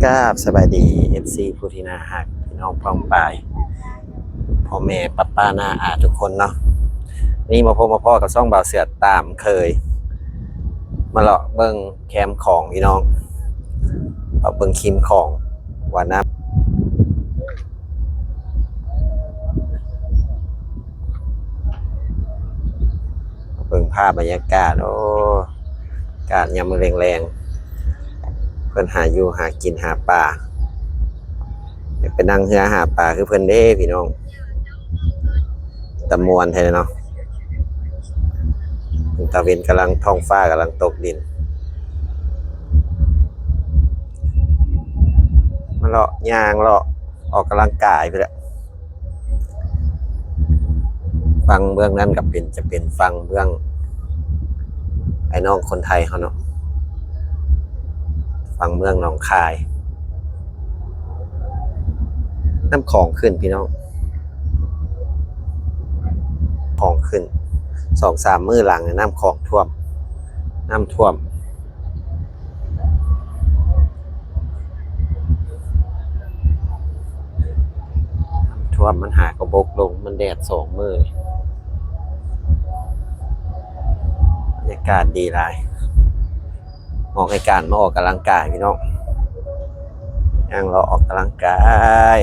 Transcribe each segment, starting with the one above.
ກາບສະບາຍດີ ເອັຟຊີ ຜູ້ທີ່ໜ້າຮັກ ພີ່ນ້ອງປ້ອງປາຍ ພໍ່ແມ່ປ້າໆນ້າອາທຸກຄົນເນາະ. ນີ້ມາພົບມາພໍ້ກັບຊ່ອງບ່າວເສືອຕາມເຄີຍ ມາເລາະເບິ່ງແຄມຂອງພີ່ນ້ອງ ເລາະເບິ່ງຄີມຂອງວ່ານ້ຳ ເບິ່ງພາບບັນຍາກາດ ໂອ້ ອາກາດຍາມມື້ແລງໆ ເພິ່ນຫາຢູ່ຫາກິນຫາປາ ຢາກໄປນັ່ງເຮືອຫາປາຄືເພິ່ນເດ້ພີ່ນ້ອງ ຕາມ່ວນແທ້ເນາະ. ຕາເວັນກຳລັງ ທ້ອງຟ້າກຳລັງຕົກດິນ ມາເລາະຍ່າງເລາະອອກກຳລັງກາຍພຸ້ນແຫຼະ. ຝັ່ງເບື້ອງນັ້ນກໍເປັນ ຈະເປັນຝັ່ງເບື້ອງອ້າຍນ້ອງຄົນໄທເຮົາເນາະ ຝັ່ງເມືອງໜອງຄາຍ. ນ້ຳຂອງຂຶ້ນພີ່ນ້ອງ ຂອງຂຶ້ນ ສອງສາມມື້ຫຼັງນ້ຳຂອງຖ້ວມ ນ້ຳຖ້ວມ ຖ້ວມ ມັນຫາກໍບົກລົງ ມັນແດດສອງມື້ນີ້ ບັນຍາກາດດີຫຼາຍ ເໝາະໃນການມາອອກກຳລັງກາຍພີ່ນ້ອງ ຍ່າງເລາະອອກກຳລັງກາຍ.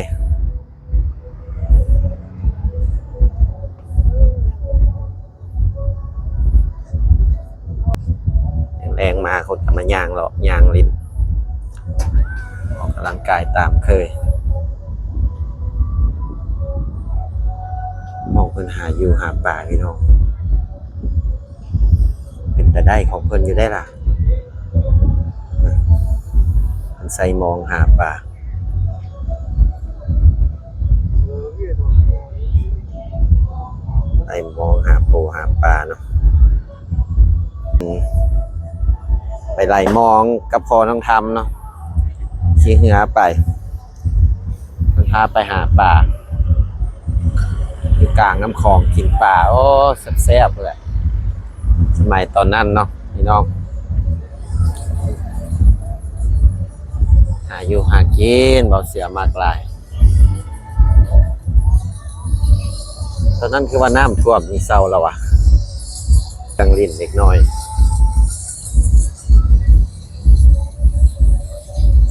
ແລງໆມາຄົນກໍມາຍ່າງເລາະຍ່າງຫຼິ້ນ ອອກກຳລັງກາຍຕາມເຄີຍ ໝ່ອງເພິ່ນຫາຢູ່ຫາປາພີ່ນ້ອງ. ເປັນຕາໄດ້ຂອງເພິ່ນຢູ່ໄດ໋ລະ ເພິ່ນໃສ່ມອງຫາປາ ໃສ່ມອງຫາປູຫາປາເນາະ ໄປໄຫຼມອງກັບພໍ່ນ້ອງທຳເນາະ ຂີ່ເຮືອໄປ ມັນພາໄປຫາປາ ຢູ່ກາງນ້ຳຂອງກິນປາ ໂອ້ ແຊບໆ ພຸ້ນແຫຼະ ສະໄໝຕອນນັ້ນເນາະພີ່ນ້ອງ ຫາຢູ່ຫາກິນ ເບົາເສືອມັກຫຼາຍ. ຕອນນັ້ນຄືວ່ານ້ຳຖ້ວມນີ້ເຊົາແລ້ວວະ ຈັ່ງຫຼິ້ນເດັກນ້ອຍ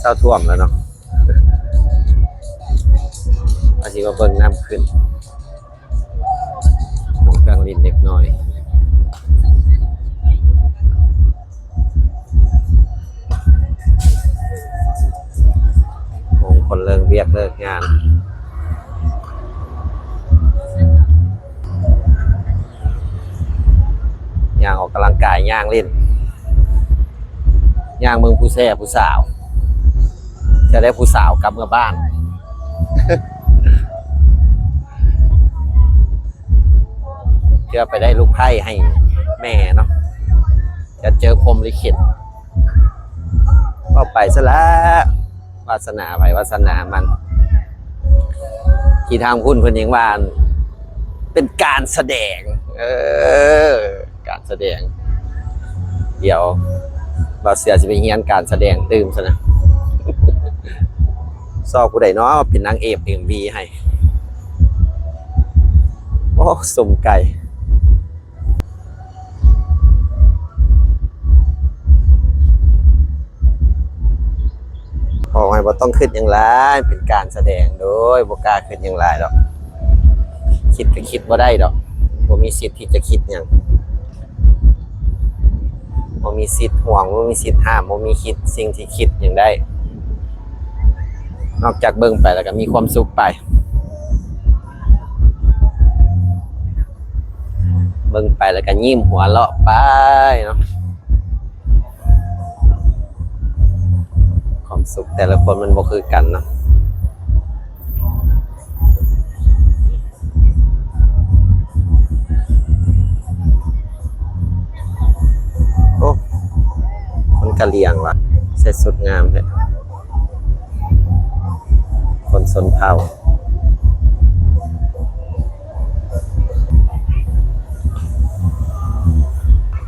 ເຊົາຖ້ວມແລ້ວເນາະ. ວ່າຊິມາເບິ່ງນ້ຳຂຶ້ນ ໝ່ອງນັ່ງຫຼິ້ນເດັກນ້ອຍ ໝ່ອງຄົນເລີກວຽກເລີກງານ ຍ່າງອອກກຳລັງກາຍ ຍ່າງຫຼິ້ນ ຍ່າງເບິ່ງຜູ້ແຊຜູ້ສາວ ເທື່ອໄດ້ຜູ້ສາວກັບເມືອບ້ານ ເພື່ອໄປໄດ້ລູກໃພ້ໃຫ້ແມ່ເນາະ ຈະເຈີພົມລິຂິດ ເວົ້າໄປຊັ້ນລະ ວາສະໜາໃຜວາສະໜາມັນ ທີ່ທາງພຸ້ນເພິ່ນຍັງວ່າ ເປັນການສະແດງ ເອີ ການສະແດງ ດຽວບ່າວເສືອຊິໄປຮຽນການສະແດງຕື່ມຊັ້ນນະ ຊອກຜູ້ໃດເນາະເປັນນາງເອກເອັມວີໃຫ້ ໂອ້ ສົມໄກ່ ຂໍໃຫ້ບໍ່ຕ້ອງຄິດຫຍັງຫຼາຍ ເປັນການສະແດງໂດຍ ບໍ່ກ້າຄິດຫຍັງຫຼາຍດອກ ຄິດກໍຄິດບໍ່ໄດ້ດອກ ບໍ່ມີສິດທີ່ຈະຄິດຫຍັງ ບໍ່ມີສິດຫ່ວງ ບໍ່ມີສິດຫ້າມ ບໍ່ມີສິດ ສິ່ງທີ່ຄິດຫຍັງໄດ້ ນອກຈາກເບິ່ງໄປແລ້ວກໍມີຄວາມສຸກໄປ ເບິ່ງໄປແລ້ວກໍຍິ້ມຫົວເລາະໄປເນາະ ຄວາມສຸກແຕ່ລະຄົນມັນບໍ່ຄືກັນເນາະ ໂອ້ ຄົນກະຫຼຽງຫວາ ໃສ່ຊຸດງາມແທ້ ຄົນຊົນເຜົ່າ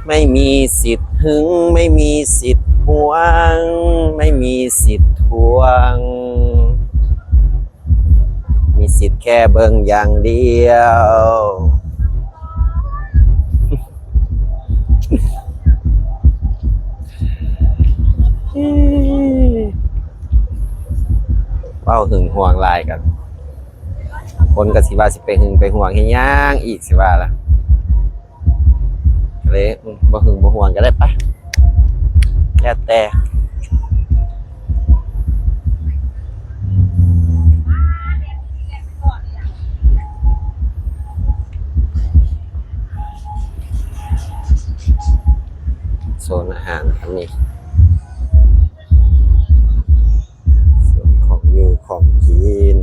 ໄມ່ມີສິດຫຶງ ໄມ່ມີສິດ ຫວງ ໄມ່ມີສິດທວງ ມີສິດແຄ່ເບິ່ງຢ່າງດຽວ. ເວົ້າຫຶງຫວງຫຼາຍກັນ ຄົນກໍຊິວ່າຊິໄປຫຶງໄປຫວງເຮັດຫຍັງອີກ ຊິວ່າລະ ກໍເລີຍ ອືມ ບໍ່ຫຶງບໍ່ຫວງກໍໄດ້ ໄປ ແລ້ວແຕ່. ໂຊນອາຫານກໍມີ ສ່ວນຂອງຢູ່ຂອງກິນ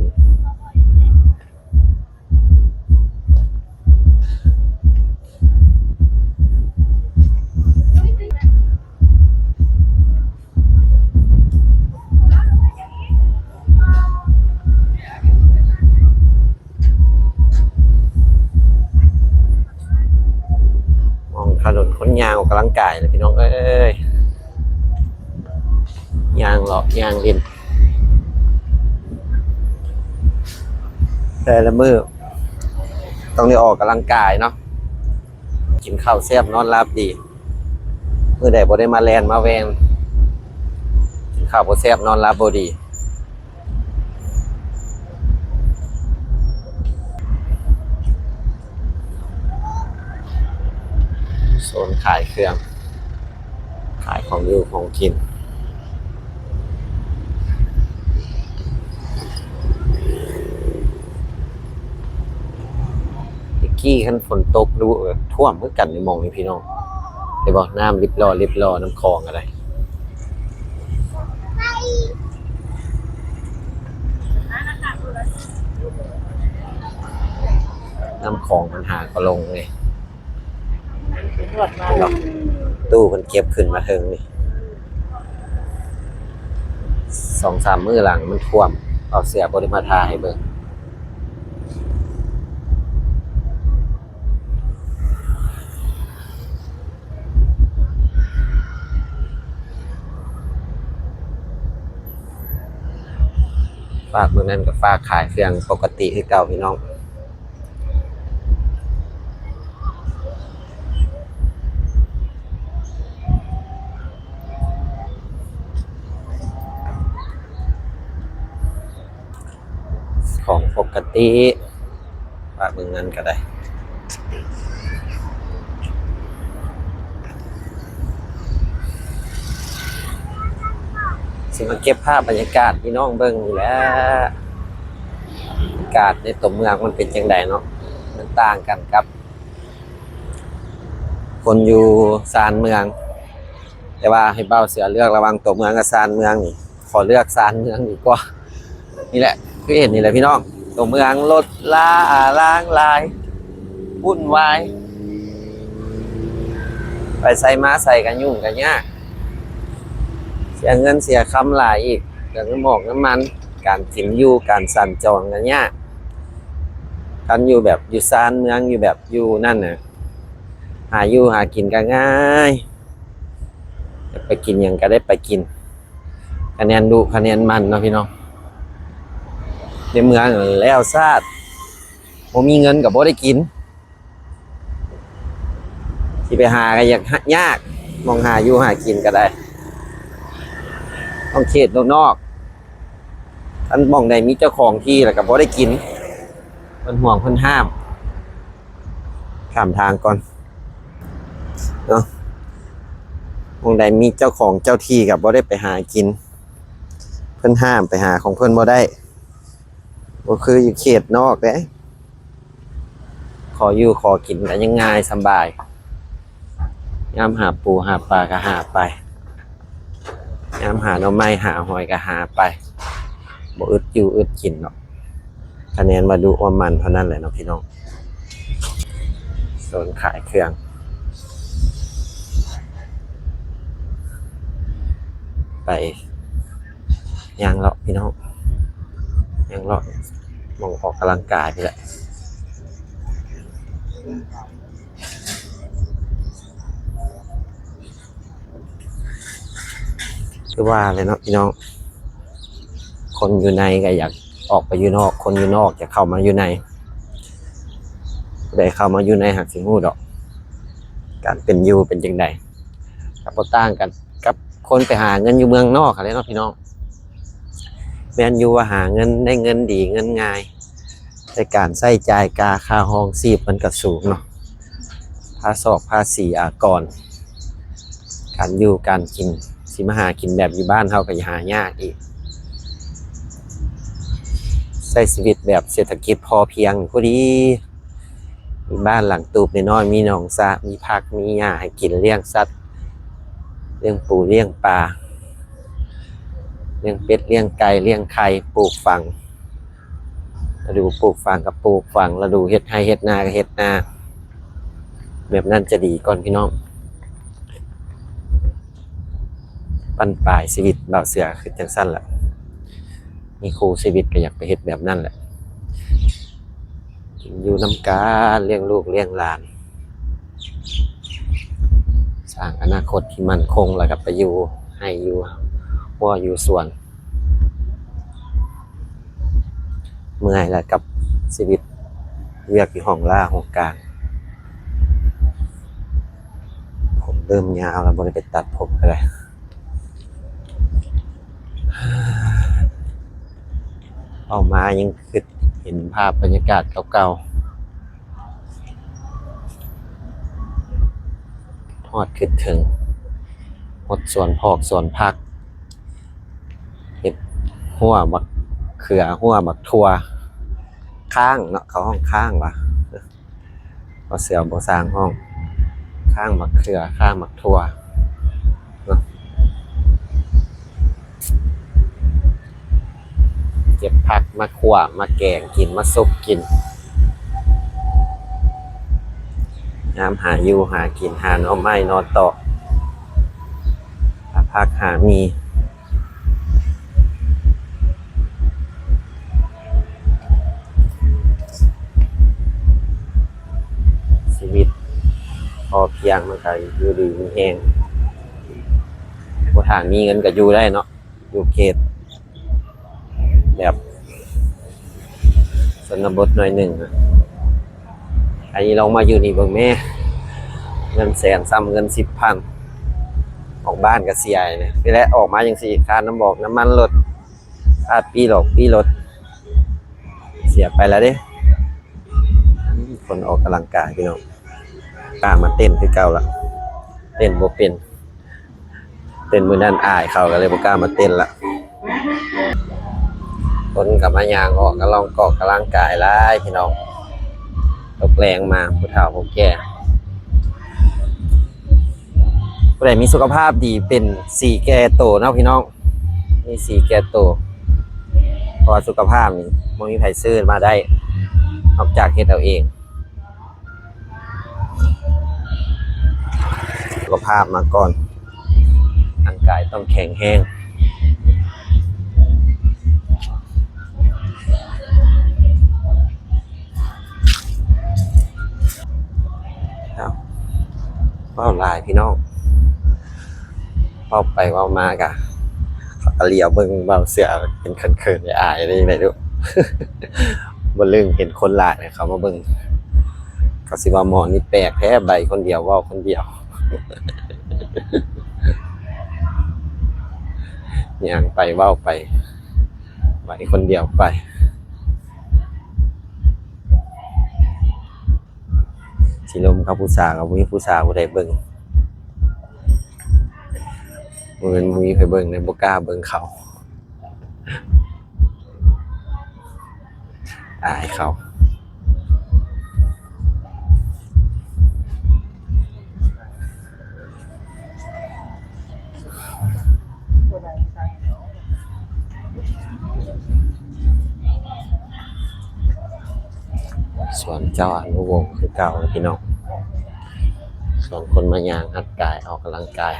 ໝ່ອງຖະໜົນຄົນຍ່າງອອກກຳລັງກາຍນະ ພີ່ນ້ອງເອີຍ. ຍ່າງເລາະຍ່າງຫຼິ້ນ ແຕ່ລະມື້ຕ້ອງໄດ້ອອກກຳລັງກາຍເນາະ ກິນເຂົ້າແຊບນອນຫຼັບດີ ມື້ໃດບໍ່ໄດ້ມາແລ່ນມາແວ່ງ ກິນເຂົ້າບໍ່ແຊບນອນຫຼັບບໍ່ດີ. ໂຊນຂາຍເຄື່ອງ ຂາຍຂອງຢູ່ຂອງກິນ. ແຕ່ກີ້ຄັນຝົນຕົກດູກະຖ້ວມຄືກັນໃນໝ່ອງນີ້ພີ່ນ້ອງ ເຫັນບໍ່ ນ້ຳລິບຫຼໍ່ລິບຫຼໍ່ ນ້ຳຂອງກະໄດ້. ນ້ຳຂອງມັນຫາກໍລົງເດ ເນາະ ຕູ້ເພິ່ນເກັບຂຶ້ນມາເທິງນີ້ ສອງສາມມື້ຫຼັງມັນຖ້ວມ ເອົາເສືອບໍ່ໄດ້ມາຖ່າຍໃຫ້ເບິ່ງ. ຟາກມື້ນັ້ນກໍຟາກຂາຍເຄື່ອງປົກກະຕິຄືເກົ່າພີ່ນ້ອງ. ຂອງປົກກະຕິ ປະເບິ່ງນັ້ນກໍໄດ້ ຊິມາເກັບພາບບັນຍາກາດໃຫ້ພີ່ນ້ອງເບິ່ງນີ້ແຫຼະ ອາກາດໃນຕົວເມືອງມັນເປັນຈັ່ງໃດເນາະ ມັນຕ່າງກັນກັບຄົນຢູ່ຊານເມືອງ ແຕ່ວ່າໃຫ້ບ່າວເສືອເລືອກລະຫວ່າງຕົວເມືອງກັບຊານເມືອງນີ້ ຂໍເລືອກຊານເມືອງດີກວ່າ. ນີ້ແຫຼະ ຄືເຫັນນີ້ແຫຼະພີ່ນ້ອງ ຕົວເມືອງລົດລາລາງຫຼາຍ ວຸ່ນວາຍ ໄປໃສມາໃສກະຫຍຸ້ງກະຍາກ ເສຍເງິນເສຍຄຳຫຼາຍອີກ ເລື່ອງນ້ຳໝອກນ້ຳມັນ ການກິນຢູ່ ການສັນຈອນກະຍາກ. ຄັນຢູ່ແບບຢູ່ຊານເມືອງ ຢູ່ແບບຢູ່ນັ້ນນະ ຫາຢູ່ຫາກິນກະງ່າຍ ຢາກໄປກິນຫຍັງກະໄດ້ໄປກິນ ຄະແນນດຸຄະແນນໝັ່ນເນາະພີ່ນ້ອງ. ໃນເມືອງແລ້ວຊາດ ບໍ່ມີເງິນກໍບໍ່ໄດ້ກິນ ຊິໄປຫາກໍຢາກຍາກ ໝ່ອງຫາຢູ່ຫາກິນກໍໄດ້ ຕ້ອງເຂດນອກໆ ຄັນໝ່ອງໃດມີເຈົ້າຂອງທີ່ແລ້ວກໍບໍ່ໄດ້ກິນ ເພິ່ນຫວງເພິ່ນຫ້າມ. ຂ້າມທາງກ່ອນເນາະ ໝ່ອງໃດມີເຈົ້າຂອງເຈົ້າທີ່ກໍບໍ່ໄດ້ໄປຫາກິນ ເພິ່ນຫ້າມ ໄປຫາຂອງເພິ່ນບໍ່ໄດ້ ບໍ່ຄືຢູ່ເຂດນອກເດ້ ຂໍຢູ່ຂໍກິນກໍຍັງງ່າຍສະບາຍ ຍາມຫາປູຫາປາກໍຫາໄປ ຍາມຫາໜໍ່ໄມ້ຫາຫອຍກໍຫາໄປ ບໍ່ອຶດຢູ່ອຶດກິນເນາະ. ຄະແນນວ່າດຸວ່າໝັ່ນເທົ່ານັ້ນແຫຼະເນາະພີ່ນ້ອງ. ໂຊນຂາຍເຄື່ອງ ໄປຍ່າງເລາະພີ່ນ້ອງ ຍ່າງເລາະ ໝ່ອງອອກກຳລັງກາຍນີ້ແຫຼະ. ໂ ຄືວ່າແຫຼະເນາະພີ່ນ້ອງ, ຄົນຢູ່ໃນກໍຢາກອອກໄປຢູ່ນອກ, ຄົນຢູ່ນອກຢາກເຂົ້າມາຢູ່ໃນ. ຜູ້ໃດເຂົ້າມາຢູ່ໃນຫາກຊິຮູ້ດອກ ການເປັນຢູ່ເປັນຈັ່ງໃດ. ກໍບໍ່ຕ່າງກັນກັບຄົນໄປຫາເງິນຢູ່ເມືອງນອກຫັ້ນແຫຼະເນາະພີ່ນ້ອງ. ແມ່ນຢູ່ວ່າຫາເງິນໄດ້ເງິນດີເງິນງ່າຍ, ແຕ່ການໃຊ້ຈ່າຍກາຄ່າຮອງຊີບມັນກໍສູງເນາະ, ພາສອກພາສີອາກອນ, ການຢູ່ການກິນ ຊິມາຫາກິນແບບຢູ່ບ້ານເຮົາກໍຫາຍາກອີກ. ໃຊ້ຊີວິດແບບເສດຖະກິດພໍພຽງພໍດີ, ມີບ້ານຫຼັງຕູບນ້ອຍໆ, ມີໜອງສະ, ມີຜັກ ມີຫຍ້າໃຫ້ກິນ, ລ້ຽງສັດ, ລ້ຽງປູ ລ້ຽງປາ, ລ້ຽງເປັດ ລ້ຽງໄກ່ ລ້ຽງໄຂ່, ປູກຝັງ, ລະດູປູກຝັງກໍປູກຝັງ, ລະດູເຮັດໄຮ່ເຮັດນາກໍເຮັດນາ. ແບບນັ້ນຈະດີກ່ອນພີ່ນ້ອງ. ບັ້ນປາຍຊີວິດບ່າວເສືອຄືຈັ່ງຊັ້ນລະ, ມີຄູ່ຊີວິດກໍຢາກໄປເຮັດແບບນັ້ນແຫຼະ. ກິນຢູ່ນຳກັນ, ລ້ຽງລູກລ້ຽງຫຼານ, ສ້າງອະນາຄົດທີ່ໝັ້ນຄົງ, ແລ້ວກໍໄປຢູ່ໄຮ່ຢູ່ຮົ້ວຢູ່ສວນ. ເມື່ອຍແລ້ວກັບຊີວິດວຽກຢູ່ຫ້ອງລາໂຮງການ. ຜົມເລີ່ມຍາວແລ້ວ, ບໍ່ໄດ້ໄປຕັດຜົມກໍໄດ້. ເຂົ້າມາຍັງຄິດເຫັນພາບບັນຍາກາດເກົ່າໆ. ຮອດຄິດເຖິງ ຫົດສວນຜອກສວນຜັກ, ເຮັດຮົ້ວບັກເຂືອ, ຮົ້ວບັກຖົ່ວ, ຄ້າງເນາະ, ເຂົາຮ້ອງຄ້າງຫວາ? ບໍ່ເຊື່ອບໍ່ຊ່າງຮ້ອງ, ຄ້າງບັກເຂືອ, ຄ້າງບັກຖົ່ວເນາະ. ເກັບຜັກມາຂົ້ວມາແກງກິນ ມາຊຸບກິນ. ຍາມຫາຢູ່ຫາກິນ, ຫາໜໍ່ໄມ້ໜໍ່ຕອກ, ຫາຜັກຫາໝີ່. ຊີວິດພໍພຽງ ມັນກໍຢູ່ດີມີແຮງ. ບໍ່ຖ້າມີເງິນກໍຢູ່ໄດ້ເນາະ, ຢູ່ເຂດແບບຊົນນະບົດໜ້ອຍໜຶ່ງ. ອັນນີ້ລອງມາຢູ່ນີ້ເບິ່ງແມ້, ເງິນແສນຊ້ຳເງິນສິບພັນ, ອອກບ້ານກໍເສຍນີ້ແຫຼະ. ອອກມາຈັ່ງຊີ້ ຄ່ານ້ຳອອກນ້ຳມັນລົດ, ຄ່າປີ້ຫຼອກປີ້ລົດ, ເສຍໄປແລ້ວເດ້. ຄົນອອກກຳລັງກາຍພີ່ນ້ອງ, ກ້າມາເຕັ້ນຄືເກົ່າລະ, ເຕັ້ນບໍ່ເປັນ. ເຕັ້ນມື້ນັ້ນອາຍເຂົາ ກໍເລີຍບໍ່ກ້າມາເຕັ້ນລະ. ຄົນກໍມາຍ່າງອອກກະລ່ອງກອກກະລ່າງກາຍຫຼາຍພີ່ນ້ອງ, ຕົກແລງມາ ຜູ້ເຖົ້າຜູ້ແກ່. ຜູ້ໃດມີສຸຂະພາບດີ ເປັນສີແກ່ໂຕເນາະພີ່ນ້ອງ, ມີສີແກ່ໂຕ, ເພາະວ່າສຸຂະພາບນີ້ບໍ່ມີໃຜຊື້ມາໄດ້ ນອກຈາກເຮັດເອົາເອງ. ສຸຂະພາບມາກ່ອນ, ຮ່າງກາຍຕ້ອງແຂງແຮງ. ເວົ້າຫຼາຍພີ່ນ້ອງ, ເວົ້າໄປເວົ້າມາກະ ເຂົາກະຫຼຽວເບິ່ງບ່າວເສືອເປັນເຂີນໆ ອາຍໆ ໄດ້ຈັ່ງໃດດຸ. ບໍ່ລຶ້ງເຫັນຄົນຫຼາຍເຂົາມາເບິ່ງ, ເຂົາຊິວ່າໝໍນີ້ແປກແທ້, ໄບຄົນດຽວ ເວົ້າຄົນດຽວ, ຍ່າງໄປເວົ້າໄປ, ໄບຄົນດຽວໄປ. ຊິລົມກັບຜູ້ສາວກໍບໍ່ມີຜູ້ສາວຜູ້ໃດເບິ່ງ, ບໍ່ແມ່ນບໍ່ມີໃຜເບິ່ງເດ້, ບໍ່ກ້າເບິ່ງເຂົາ, ອາຍເຂົາ. ສວນເຈົ້າອະນຸວົງຄືເກົ່າພີ່ນ້ອງ, ສວນຄົນມາຍ່າງຮັດກາຍອອກກຳລັງກາຍ.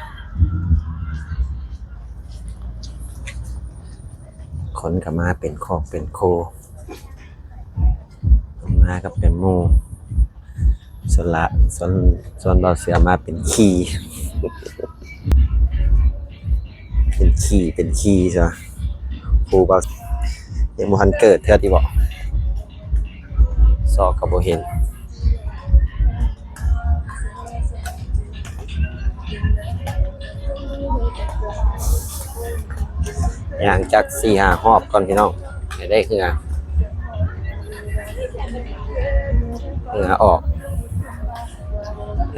ຄົນກໍມາເປັນຄອບເປັນຄູ່, ມາກັບເປັນໝູ່, ສ່ວນລະ ສ່ວນ ສ່ວນບ່າວເສືອມາເປັນຂີ່, ເປັນ ຂີ່ເປັນຂີ່ຊະ ຜູ້ບ່າວ ຍັງບໍ່ທັນເກີດເທື່ອຕິເບາະ ຊອກກໍບໍ່ເຫັນ. ຍ່າງຈັກສີ່ຫ້າຮອບກ່ອນພີ່ນ້ອງ ໃຫ້ໄດ້ເຫື່ອ ເຫື່ອອອກ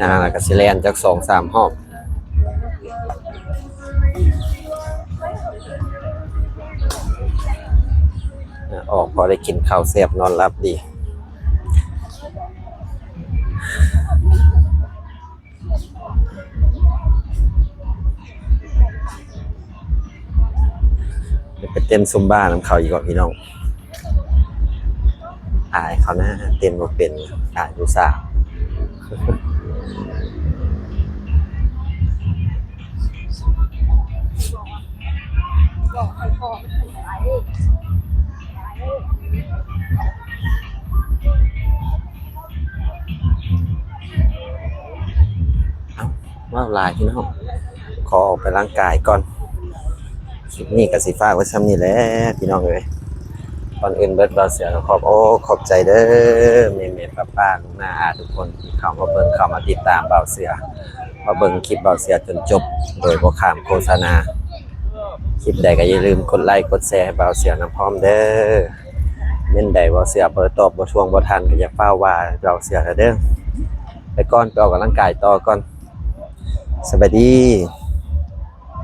ອ່າ ແລ້ວກໍຊິແລ່ນຈັກສອງສາມຮອບ ອອກພໍໄດ້ກິນເຂົ້າແຊບນອນຫຼັບດີ. ໄປເຕັ້ນຊຸມບ້ານຳເຂົາອີກເບາະພີ່ນ້ອງ ອາຍເຂົານະ ເຕັ້ນບໍ່ເປັນ ອາຍຜູ້ສາວ. ເອົ້າ ເວົ້າຫຼາຍພີ່ນ້ອງ ຂໍອອກໄປຮ່າງກາຍກ່ອນ. ຄລິບນີ້ກໍຊິຝາກໄວ້ຊ່ຳນີ້ແຫຼະພີ່ນ້ອງເອີຍ. ກ່ອນອື່ນເບີດ ບ່າວເສືອກໍຂອບອົກຂອບໃຈເດີ ແມ່ໆ ປ້າໆ ລຸງນ້າອາທຸກຄົນທີ່ເຂົ້າມາເບິ່ງ ເຂົ້າມາຕິດຕາມບ່າວເສືອ ມາເບິ່ງຄລິບບ່າວເສືອຈົນຈົບ ໂດຍບໍ່ຂ້າມໂຄສະນາ. ຄລິບໃດກໍຢ່າລືມກົດໄລກົດແຊໃຫ້ບ່າວເສືອນຳພ້ອມເດີ. ແມ່ນໃດບ່າວເສືອບໍ່ໄດ້ຕອບ ບໍ່ທວງ ບໍ່ທັນ ກໍຢ່າຟ້າວວ່າບ່າວເສືອເດີ. ໄປກ່ອນ ໄປອອກກຳລັງກາຍຕໍ່ກ່ອນ. ສະບາຍດີ.